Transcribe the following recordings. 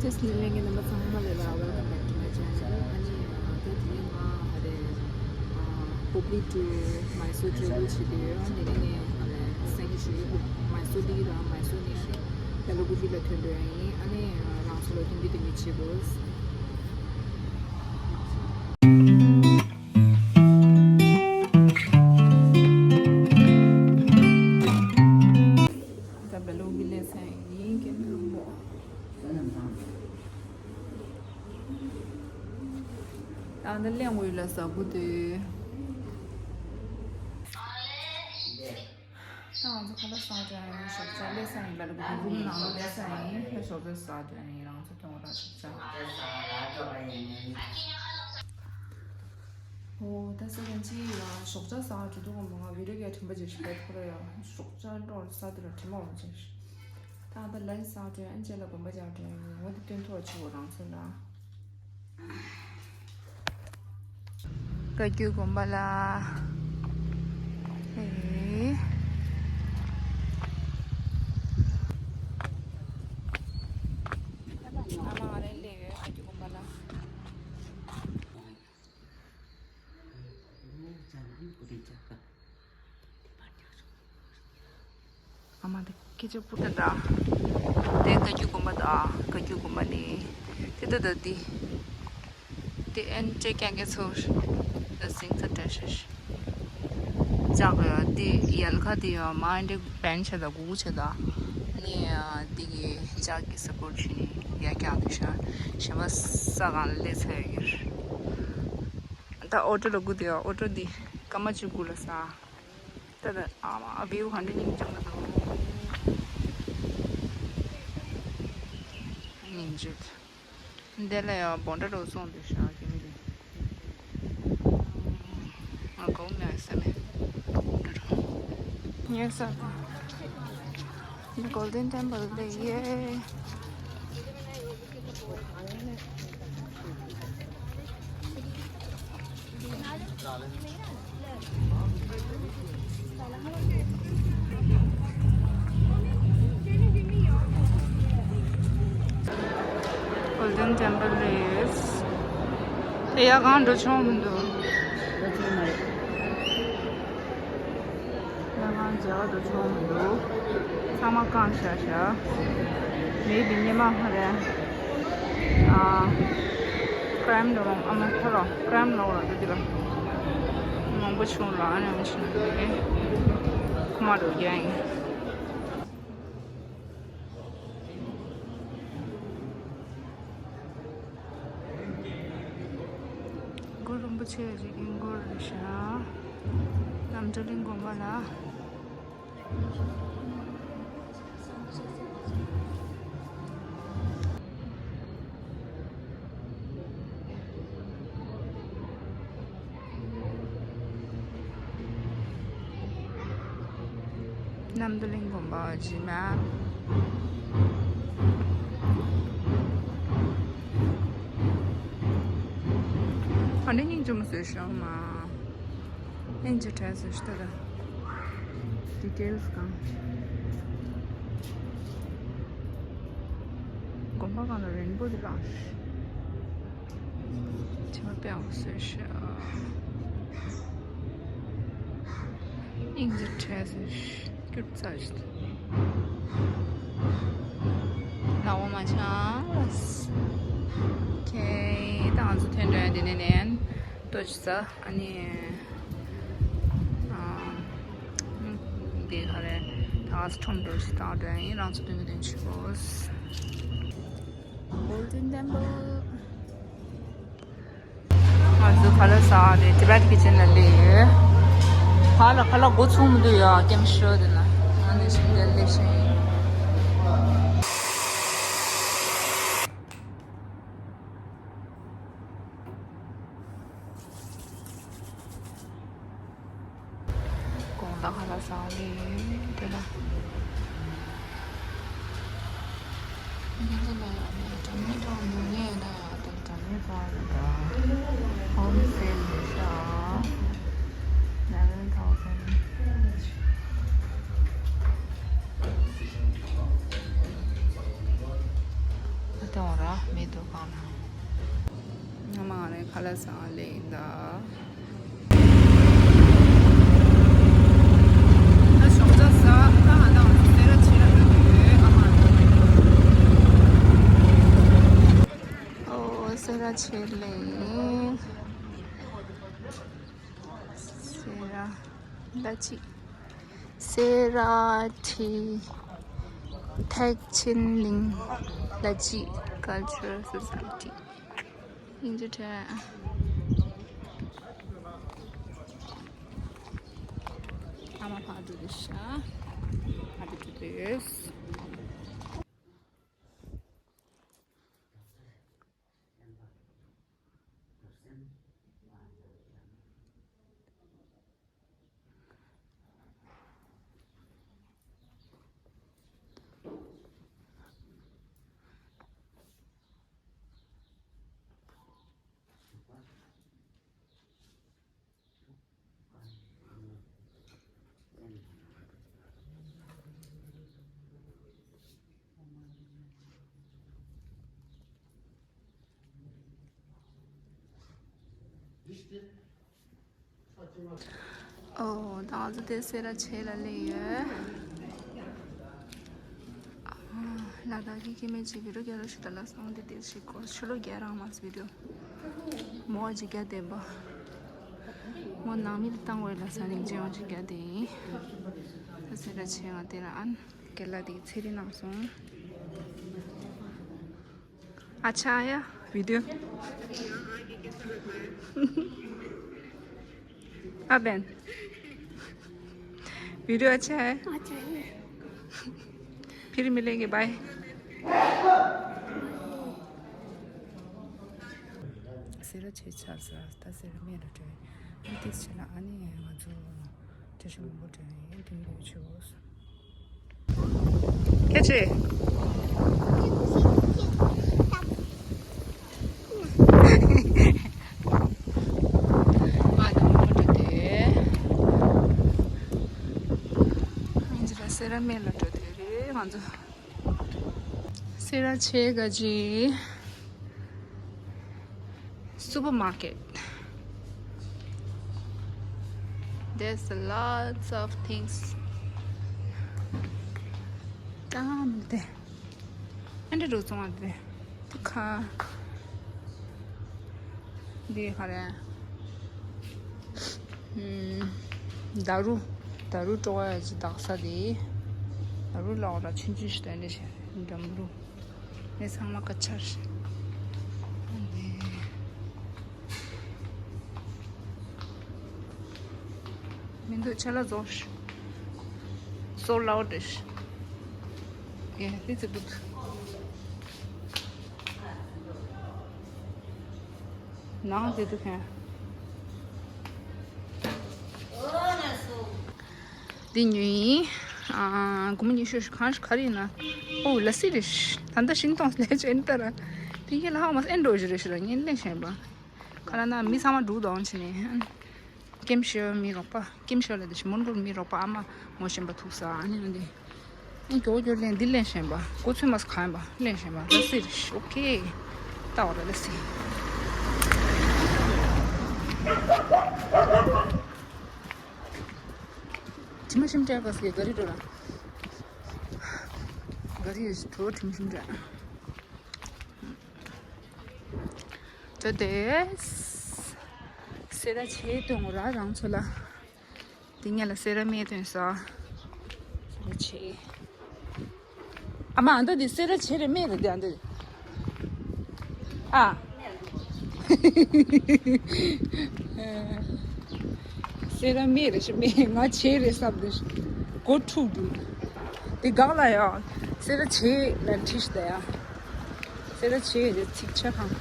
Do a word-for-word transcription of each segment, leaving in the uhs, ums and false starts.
Yes, ལྷན་རྒྱས་རྣམ་པ་ཚང་མ་ལ་ལ་welcome back to my channel. ཨ་ནི་ད་དེ་རིང་ང་ཧ་རེ་Hubli to Mysore travel བྱེད་ཀྱི་ཡོད། ཨ་ནི་ནི་ནི་ཨ་ལས་སེང་གེ་ཞུ་ཡོད། Mysore ལི་ར་Mysore ནས་Belaguri ལ་ཐོན་འགྲོ་ཡ་ཡིན། ཨ་ནི་རང་ཚོ་ལ་སྟོན་གྱི་སྟོན་གྱི་བྱེད་དགོས། ད་Belaguri ལ་སེང་ཡིན་ཀྱི་མི་རུང་བོ། ད་འདི་གླེང་འོས་ལ་ཟ་གུ་དེ། ད་ང་ཚོ་ཁ་ལག་ཟ་འགྲོ་ཡིན། ཞོགས་ཇ་ལས་ས་ཡིན་པ་ལ་གི་རུམ་ནང་ལོགས་ལས་ས་ཡིན། ཞོགས་ཇ་ཟ་འགྲོ་ཡིན། རང་ཚོ་ཐོན་འོ་ར་ཞོགས་ཇ། ཨོ་ད་ས་ག་ཅི་ཡ་ཞོགས་ཇ་ཟ་འགྲོ་དུས་ང་བི་ཌི་ཡོ་ག་དྲན་པ་ཅིག་ཞིག་པད་ཁོ་ར་ཡ། ཞོགས་ཇ་འགྲོ་ས་དེ་ལ་དྲན་པ་འོང་ཅིག་ད་ད་ལན་ཟ་འགྲོ་ཡིན། ཨན་ཅེ་ལ་དགོན་པ་རྒྱག་འགྲོ་ཡིན། འོ་དེ་སྟོན་ཐུབ་པ་བྱེད་འོ་རང་ཚོ་ལ། བཀའ་བརྒྱུད་དགོན་པ་ལ། ཨེ། ཨ་མ་ང་རང་སླེབས་ཡོད་བཀའ་བརྒྱུད་དགོན་པ་ལ། ཨ་མ་དེ་སྐད་ཆ་པོ་དེ་འདྲ། དེ་བཀའ་བརྒྱུད་དགོན་པ་དང་བཀའ་བརྒྱུད་དགོན་པ་ནི། དེ་ལྟ་ད་དེ། དེ་ཨན་ཅེ་ཀྱང་ཀྱང་ཚོར། ད་སིང་ཚ་དྲན་ཤེས། ཅག་ཡ་དེ་ཡལ་ག་དེ་ཡ་མ་ཨན་ཏེ་བན་ཆེ་ད་གུ་གུ་ཆེ་ད། ནི་དེ་གི་ཅག་གི་སཔོར་ཊི་བྱས་ནས་ཡ་ཀྱང་དེ་ཤ་ཞེ་མ་ས་གང་ལས་ཚ་ཡོད་ཀྱི་རེད། ད་ཨོ་ཊོ་ལ་སྒུག་དེ་ཡ། ཨོ་ཊོ་འདི་སྐར་མ་གཅིག་སྒུག་ལ་ས། ད་ད་ཨ་མ་ཨ་བིའུ་ག་འདྲ་སྙིང་རྗེ་མོ་འདུག་སྙིང་རྗེ། འདི་ལ་ཡང་བོན་ཌ་རུ་སོང་དུ་ཤག་གི་མི་རེད། ང་གོ་མེད་ས་མེད། ངས་ས་དང་། Golden Temple དེ་ཡེ། Golden Temple རེད། དེ་ཡ་གང་འགྲོ་ཆོག་མི་འདུག་འགྲོ་ཆོག་མ་རེད། ཡང་ང་མཇལ་བ་དུ་ཆོག་མི་འདུག་ཚང་མ་བཀང་བཞག་བཞག་མི་འདི་སྙེ་མ་ཧ་རེ། ཨ། ཀྲེམ་འགྲོ་རོང་ཨ་མ་ཁ་ལོ་ཀྲེམ་ལོག་ལ་འདི་འདི་ལ། མང་པོ་བྱུང་ལ་ཨ་ནེ་མ་བྱུང་འདི་ཁོ་མ་འགྲོ་རྒྱ་ཡིན། གུ་རུ་རིན་པོ་ཆེ་རིག་གི་མགོ་རུ་བཞག་རྣམ་གྲོལ་གླིང་དགོན་པ་ལ། རྣམ་གྲོལ་གླིང་དགོན་པ་ཇི་མ། ཨ་ནི་སྙིང་རྗེ་མོ་བཟོས་ཤག་མ། སྙིང་རྗེ་བྲལ་བཟོས་ཤག་ད་ལྟ། ཌི་ཊེལ་སི་གང་། དགོན་པ་གང་ལ་རིན་པོ་འདི་གང་། ཆེ་བ་དཔེ་ཡག་པོ་བཟོས་ཤག་སྙིང་རྗེ་བྲལ་ཟེར་སྐྱུར་རྩ་ཞིག་ལ་འོ་མ་ཆང་ལ། ཁེ་ད་ང་ཚོ་ཐོན་འགྲོ་ཡ་འདི་ནས་ནས་ལྟོ་ཅི་ཟ་ཨ་ནི། ཨ། འདི་ག་རེ་ད་ང་ཚོ་ཁྲོམ་འགྲོ་ཞིག་ད་འགྲོ་ཡ་ཡིན། རང་ཚོ་སྟོན་གི་དོན་ཆུ་བོ། Golden Temple། ང་ཚོ་ཁ་ལག་ཟ་དེ་Tibet Kitchen ལ་སླེབས་ཡོད། ཕར་ལ་ཁ་ལག་འགོ་ཚུགས་མི་འདུག་ཡ་ཀེམ་ཤོ་དེ་ན་ང་ནི་ཞིང་འདིར་སླེབས་ཤིང་། དགོང་དག་ཁ་ལག་ཟ་གི་དེ་ལ། འདི་ལ་ཡང་ནི་དྲ་མིག་འདྲ་བོ་ཉོ་མཁན་ཡོད་ན་ཡང་དེ་དྲ་མིག་ཚང་ཡོད་ད། ཧོམ་སེལ་ཡོད་ཤག eleven thousand། ཨ་ དང་ར་མེད་དོ་གང་ན། ང་མ་ང་རེ་ཁ་ལག་ཟ་ལེ་ཡིན་ད། ཨོ་སེ་ར་ཆེ་ལེ་ཡིན། སེ་ར་ལ་ཅི། སེ་ར་ཁྲི་ཐེག་ཆེན་གླིང་ལ་ཅི། Cultural Society ཡིན་རྒྱུ་དྲན། ཨ་མ་ཕ་དུ་དུ་ཤ། ཕ་དུ་དུ་དུས། ཨོ། ད་ང་ཚོ་དེ་སེ་ར་ཆེ་ལ་སླེབས་ཡོད། ཨ། ལ་དྭགས་ཀྱི་སྐྱེ་དམན་གཅིག་བི་ཌིའོ་རྒྱག་རོགས་ཞུ་ད་ལ་སོང་། དེ་དེ་ཞིག་གོ་ཕྱི་ལོ་རྒྱག་རང་མ་སི་བི་ཌིའོ། མོ་ཅིག་རྒྱག་བསྡད་པ། མོ་ནང་མི་ལ་བཏང་བས་ལ་ས་ནིང་ཅི་ཡོང་ཅིག་རྒྱག་བསྡད་ཡིན། ད་སེ་ར་ཆེ་ང་དེ་ལ་ཨན་རྒན་ལགས་དེ་ཚེ་རིང་གནང་སོང་། अच्छा आया वीडियो? हाँ बहन, वीडियो अच्छा है? अच्छा है। फिर मिलेंगे, बाय। སེ་ར་ཆེ་ཆར་ས་ད་སེ་ར་སྨད་ལ་འགྲོ་ཡིན། ཏིས་ཆེ་ན་ཨ་ནི་ང་ཚོ་བཀྲ་ཤིས་ལྷུན་པོ་འགྲོ་ཡིན། དེ་འགྲོ་ཆོག་ཁྱེད་ཆེ། ང་དང་མོ་འགྲོ་དེ། ང་ཚོ་སེ་ར་སྨད་ལ་འགྲོ་དེ་རེད་ང་ཚོ། སེ་ར་ཆེ་ག་ཅི། Supermarket. There's lots of things. ཏམ་དེ། ཨ་འདྲ་རུ་ཚོང་བ་དེ། དེ་ཁ། འདི་ག་རེ། ཨུམ། ད་རུ། ད་རུ་སྤྲོ་བ་ཡ་ཅི་དག་ས་དེ། ད་རུ་ལོག་ར་ཆུན་ཆུན་ཞིག་དོན་དེ་ཤེས། འགྲམ་རུ། ནས་ཚང་མ་ཀ་ཆར། མི་འདུག་ཆ་ལ་རྫོགས། སོ་ལའོ་ཏེ། ཡེ་ཏི་ཙི་འདུག་ནང་དེ་འདུག་ཁན། འདི་ཉོས་ཡིན། ཨ། སྒོར་མོ་ཉི་ཤུ་ཞིག་གང་ཞིག་ག་རེ་ཡིན་ན། ཨོ་ལ་སི་རེད། ད་ལྟ་ཤིང་ཏོག་ལས་ཅན་ལྟར། དེ་གའི་ལྷག་མ་ཨེ་འགྲོ་ཞིག་རེད་ཞིག་ལ་ངས་ལེན་བཞིན་པ། ག་ལ་ན་མི་ཚང་མ་འགྲོ་དང་བྱས་ནས། ཀེམ་ཤོ་མི་རོགས་པ། ཀེམ་ཤོ་ལ་དེ་ཞིག་མོན་གྷོར་མི་རོགས་པ་ཨ་མ་ངོ་ཤེས་པ་ཐུག་ས་ཨ་ནི་འདི། ཨེ་མགྱོགས་མགྱོགས་ལེན། འདི་ལེན་བཞིན་པ། གོ་ཚོད་མ་གང་ཡིན་པ་ལེན་བཞིན་པ། ལ་སི་རེད། ཨོ་ཁེ། ལྟ་བ་ར་ལ་སི། དྲི་མ་ཞིམ་སྤྲད་པ་སྐད་ག་རེ་འགྲོ་ལ། ག་རེ་འགྲོ་དྲི་མ་ཞིམ་སྤྲད། ད་དེ། སེ་ར་ཆེ་དོན་ར་རང་ཚོ་ལ། དེ་ངས་ལ་སེ་ར་སྨད་དོན་ས། སེ་ར་ཆེ། ཨ་མ་ཨ་འདི་དེ་སེ་ར་ཆེ་རེད་སྨད་རེད་དེ་ཨ་འདི། ཨ། སེ་ར་སྨད་རེད་ཤི་སྨད། ང་ཆེ་རེད་བསམ་དེ་ཤི། གོ་ཐུག་འདུག་དེ་སྒང་ལ་ཡང་སེ་ར་ཆེ་ལ་བྲིས་ཤི་ད་ཡ། སེ་ར་ཆེ་རེད་ཚིག་ཆ་གང་།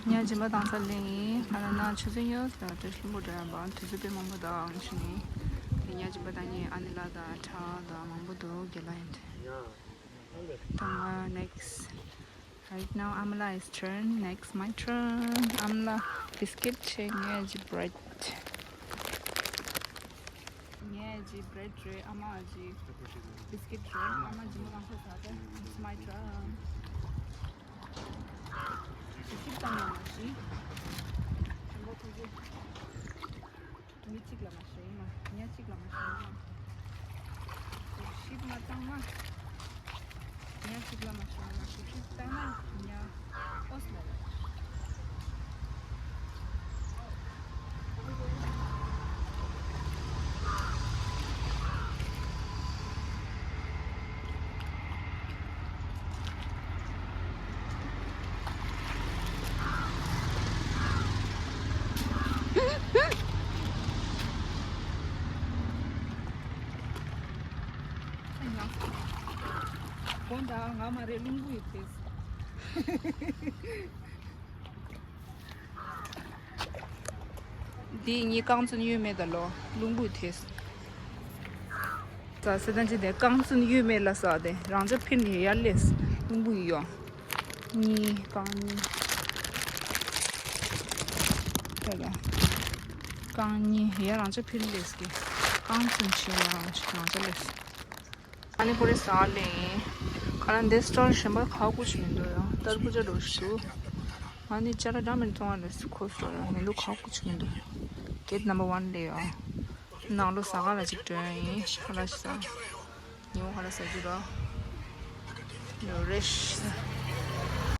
ཉ་སྦྱིན་པ་བཏང་ས་ལེན་ཡིན། ང་ལ་ན་ཆུ་ཚོད་ཉོ་ཟེར་བ་དེ་ཤིན་པོ་འདྲ་ཡང་བ་དུས་ཚོད་དཔེ་མང་པོ་དང་ཤི་ནི། ཉ་སྦྱིན་པ་བཏང་ཉེ་ཨ་ནི་ལ་དང་ཁྲ་དང་མང་པོ་འདུག་དགེ་ལ་ཡིན་ཏེ། དང་next. Right now Amla is turn. Next my turn. Amla biscuit change bread. ངས་ཅིག་བྷི་རེཌ་རེད། ཨ་མ་ཅིག་བི་སི་ཀིཊ་རེད། ཨ་མ་ཅིག་མོ་རང་ཁ་ཟ་ཏེ། It's my turn. ཞིབ་ཞིབ་བཏང་ཡོང་བ་ཞིག་དྲན་པ་ཐུགས་རྗེ། མི་གཅིག་ལ་མ་ཤོད་ཡིན་མ། ཉ་གཅིག་ལ་མ་ཤོད་ཡིན་མ། ཞིབ་མ་བཏང་མ། ཉ་གཅིག་ལ་མ་ཤོད་ཡིན་མ། ཞིབ་ཞིབ་བཏང་མ། ཉ་ཨོ་སི་ལ་ལ། དགོངས་དག་ང་མ་རེད། རླུང་བུ་ཡི་དེས། འདི་གཉིས་རྐང་བཙུན་ཡོད་མེད་ད་ལོ། རླུང་བུ་དེས། ས་ས་དང་ཅི་དེ་རྐང་བཙུན་ཡོད་མེད་ལ་ས་དེ་རང་ཅག་ཕིན་ནས་ཡར་ལས་རླུང་བུ་ཡི་ཡོང་། གཉིས་རྐང་གཉིས། ད་ལ་རྐང་གཉིས་ཡར་རང་ཅག་ཕིན་ལས་ཀྱི་རྐང་བཙུན་ཆེ་ཡར་རང་ཅག་རང་ཅག་ལས། ཨ་ནི་ཁོ་རེ་ཟ་ལེ་ཡིན། ཁ་ན་འདི་སི་ཊོར་གཞན་པ་ཁག་པོ་ཞིག་མི་འདུག་ཡང་ཏར་བུ་ཇ་འགྲོ་ཞིག་འདུག་ཨ་ནི་ཅ་ལ་འདྲ་མི་མཐོང་བ་ལས་ཁོ་སི་ཊོར་ཡང་མི་འདུག་ཁག་པོ་ཞིག་མི་འདུག་གེ་ཊི་ནམ་བར་ཝན་ལེ་ཡོང་། ནང་ལོ་ཟ་ག་ལ་ཅིག་འགྲོ་ཡིན། ཁ་ལ་ཞིག་ཟ། ཉི་མ་ཁ་ལ་ཟ་རྒྱུ་ར། ལོ་རེ་ཞིག་ཟ།